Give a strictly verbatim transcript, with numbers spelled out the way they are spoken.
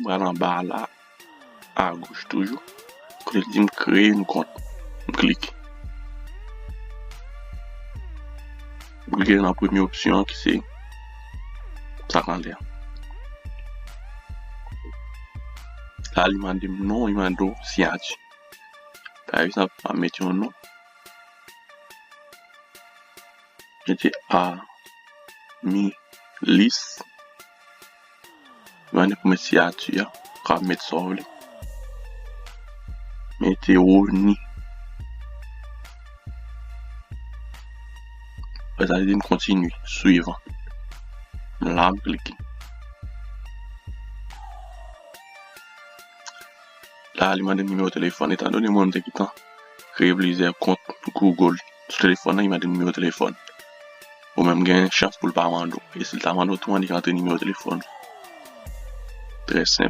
M pral anba a la, agoch toujou. Kote l di m kreye yon kont. M klike. M klike nan premye opsyon an ki se sa k anlè a. La, li mande m non, li mande w siyati. Pa egzanp, m ap mete yon non. Mete Armilis. Li mande pou mete siyati a. Ou ka mete sa w vle. Mete Rony. Apre sa, li di m kontinye, swivan. La, m klike. La, li mande m nimewo telefòn. Etandone mwen, m te gentan kreye plizyè kont Google sou telefòn nan, li mande m nimewo telefòn. Ou menm gen chans pou l pa mande w. E si l ta mande w tou, annik antre nimewo telefòn ou. Trè senp.